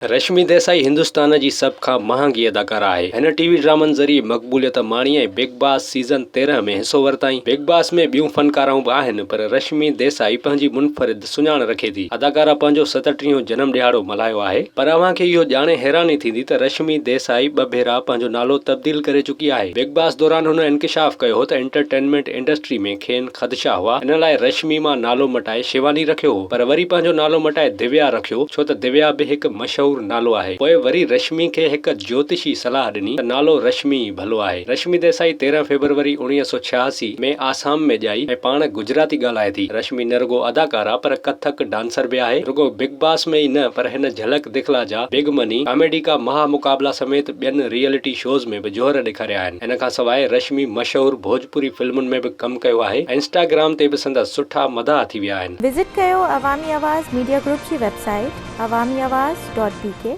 رشمي ديسائي هندستان جي سڀ کان مهانگي اداڪاره آهي. هن ٽي وي ڊرامن ذريعي مقبوليت ماڻي ۽ بگ باس سيزن 13 ۾ حصو ورتائين. بگ باس ۾ ٻيون فنڪارائون به آهن پر رشمي ديسائي پنهنجي منفرد سڃاڻ رکي ٿي. اداڪاره پنهنجو ستٽيهون جنم ڏهاڙو ملهايو آهي. پر اوهان کي اهو ڄاڻي حيراني ٿيندي ته رشمي ديسائي ٻه ڀيرا پنهنجو نالو تبديل ڪري چڪي آهي. بگ باس دوران هن انڪشاف ڪيو هو ته انٽرٽينمينٽ انڊسٽري ۾ کين خدشا هئا، ان لاء رشمي مان نالو مٽائي شيواني رکيو هو، پر وري پنهنجو نالو مٽائي دويا رکيو، ڇو ته دويا به هڪ مشهور نالو آهي. پوء وري رشمي کي هڪ جوتشي صلاح ڏني ته نالو رشمي ئي ڀلو آهي. رشمي ديسائي 13 فيبروري 1986 ۾ آسام ۾ ڄائي ۽ پاڻ گجراتي ڳالهائي ٿي. رشمي نه رڳو اداڪاره پر ڪٿڪ ڊانسر به آهي. رڳو بگ باس ۾ ئي نه پر هن جهلڪ دکلا جا، بگ مني، ڪاميڊي ڪا مها مقابلا سميت ٻين ريئلٽي شوز ۾ به جوهر ڏيکاريا آهن. ان کان سواء رشمي مشهور ڀوڄپوري فلمن ۾ به ڪم ڪيو آهي ۽ انسٽاگرام تي به سندس سٺا مداح ٿي ويا آهن. وزٽ ڪيو عوامي آواز ميڊيا گروپ جي website Awami Awaz dot B K.